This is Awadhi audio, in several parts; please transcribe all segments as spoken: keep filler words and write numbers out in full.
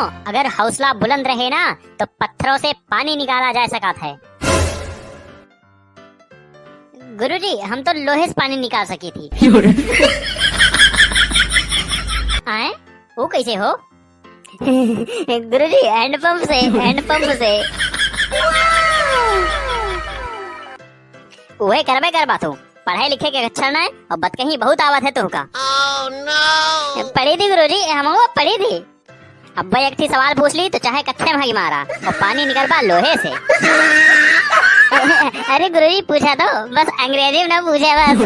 अगर हौसला बुलंद रहे ना, तो पत्थरों से पानी निकाला जा सकत है। गुरुजी, हम तो लोहे से पानी निकाल सकी थी। आए? वो कैसे हो? गुरुजी, हैंडपंप से, हैंडपंप से। उहे करबे करबा तू। पढ़ाई लिखे के अच्छा ना है और बतकही बहुत आवत है तुहका। पढ़ी थी गुरुजी, हम वो पढ़ी थी। अब भाई एक ठी सवाल पूछ ली तो चाहे कत्थे में ही मारा और पानी निकलबा लोहे से। अरे गुरुजी पूछा तो, बस अंग्रेजी में ना पूछे बस।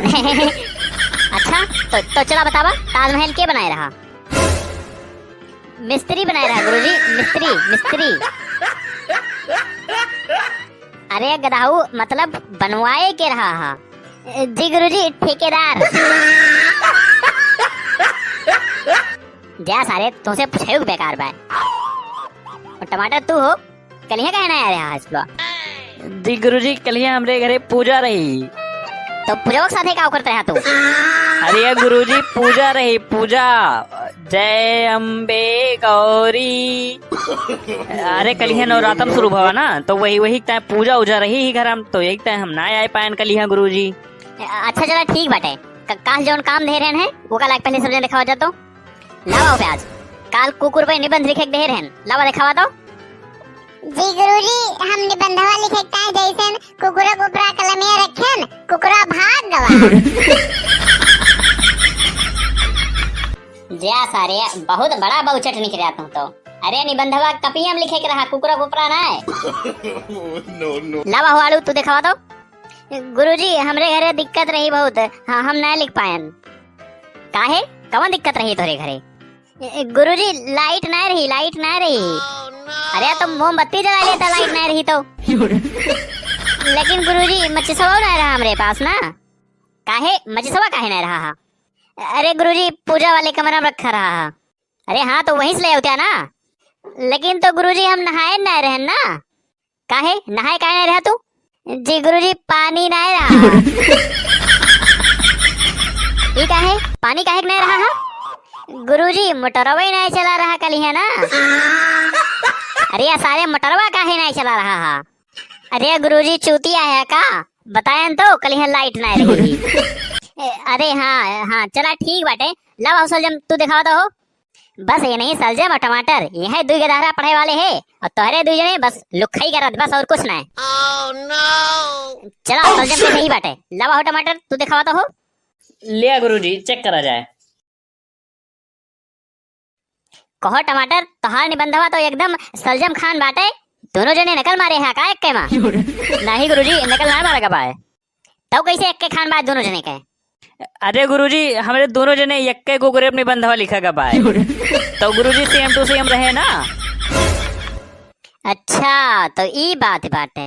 अच्छा तो, तो चला बतावा, ताजमहल के बनाए रहा? मिस्त्री बनाए रहा गुरुजी, मिस्त्री, मिस्त्री। अरे गदहू, मतलब बनवाए के रहा हा। जी गुरुजी, ठेकेदार। जा सारे, तुमसे पूछे बेकार बा। और टमाटर तू हो, कलिया काहे ना आया रहा स्कूलवा? जी गुरुजी, कलिया हमरे घरे पूजा रही। तो पूजवा के साथे का करत रहा तू? अरे गुरुजी, पूजा रही, पूजा। जय अम्बे गौरी। अरे कलिया नवरातम शुरू भवा ना, तो वही, वही टाइम पूजा उजा रही ही घर हम, तो यही टाइम हम ना आए पायन कलिया गुरुजी। अच्छा चला ठीक बाटे, क-, काल जौन काम धे रहन है, वो का लाग पहले सब जने देखावा जातो। लावा हो प्याज, काल कुकुर पे निबंध लिखे के दे रहन, लावा देखावा तो। जी गुरुजी, हम निबंधवा लिखे के ताई जैसन कुकुरा कुपरा कलमिया रखेन, कुकुरा भाग गवा। ज्या सारे, बहुत बड़ा बहुचट निकला तू तो। अरे निबंधवा कपिया में लिखे के रहा, कुकुरा कुपरा ना है। No, no। लावा हो आलू, तू देखावा तो। गुरुजी, हमरे घरे दिक्कत रही बहुत, हाँ, हम ना लिख पायन। काहे? कवन दिक्कत रही तोरे घरे? ए, गुरुजी, लाइट ना रही, लाइट ना रही। अरे, तो मोमबत्ती जला लेता, लाइट ना रही तो। लेकिन गुरुजी, मचिसवा ना रहा हमरे पास ना। काहे? मचिसवा काहे ना रहा हा? अरे गुरुजी, पूजा वाले कमरा में रखा रहा हा। अरे हाँ, तो वहीं से ले आते ना। लेकिन तो गुरुजी, हम नहाए ना रहन ना। काहे? नहाए काहे ना रहा तू? जी गुरुजी, पानी ना रहा। ई काहे? पानी काहे के ना रहा हा? गुरुजी, मोटरवा ही ना चला रहा कलिया ना। अरे या सारे, मोटरवा काहे ना चला रहा हा? अरे गुरुजी, चूतिया है का? बतायन तो, कलिया लाइट ना रही। ए, अरे हाँ, हाँ, चला ठीक बाटे। लावा हो सलजम, तू देखावा तो हो। बस ये नहीं सलजम और टमाटर, यह दुई गदहरा पढ़े वाले है और तोहरे दुई जने बस लुखई करत, बस और कुछ ना है। चला सलजम के सही बाटे। लावा हो टमाटर, तू देखावा तो हो। लिया गुरुजी, चेक करा जाए। कहो टमाटर, तोहार निबंधवा तो एकदम सलजम खान बाटे। दोनों जने नकल मारे हैं का एक्के मा? नहीं गुरुजी, नकल ना मारा गवा है। तब कैसे एक्के खान बा दोनों जने के? अरे गुरुजी, हमरे दोनों जने एक्के कुकुरे अपने बंधवा लिखा गवा है। तो गुरुजी same to same रहे ना। अच्छा, तो ई बात बाटे।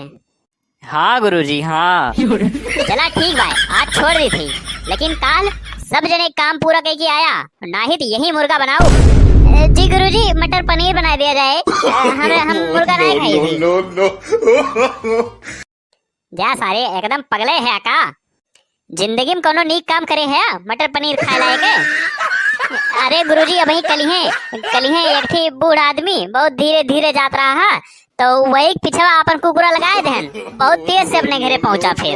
हाँ गुरुजी, हाँ। चला ठीक बा, आज छोड़ दी थी, लेकिन काल सब जने काम पूरा कइके आया, नाही तो यही मुर्गा बनाऊ। ए, जी गुरुजी, मटर पनीर बनाए दिया जाए। ए, हम, हम मुर्गा नहीं खाई थी। No, no। जा सारे, एकदम पगले है का? जिंदगी में कोनो नीक काम करे है, मटर पनीर खाए लायक है? अरे गुरुजी, अबही कलिहे, कलिहे एक ठी बूढ़ आदमी बहुत धीरे धीरे जात रहा है, तो वही पिछवा अपन कुकुरा लगाए देहन, बहुत तेज से अपने घरे पहुंचा फिर।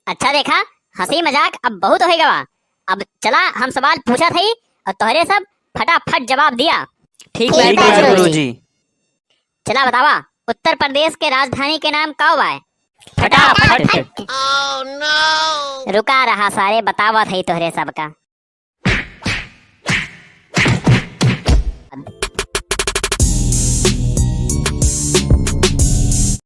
अच्छा देखा, हंसी मजाक अब बहुत होइ गवा। अब चला, हम सवाल पूछत हई और तोहरे सब फटाफट जवाब दिया। ठीक ठीक बा बा गुरुजी। गुरुजी। चला बतावा, उत्तर प्रदेश के राजधानी के नाम का बा? फटाफट। रुका रहा सारे, बतावत हई तोहरे सबका।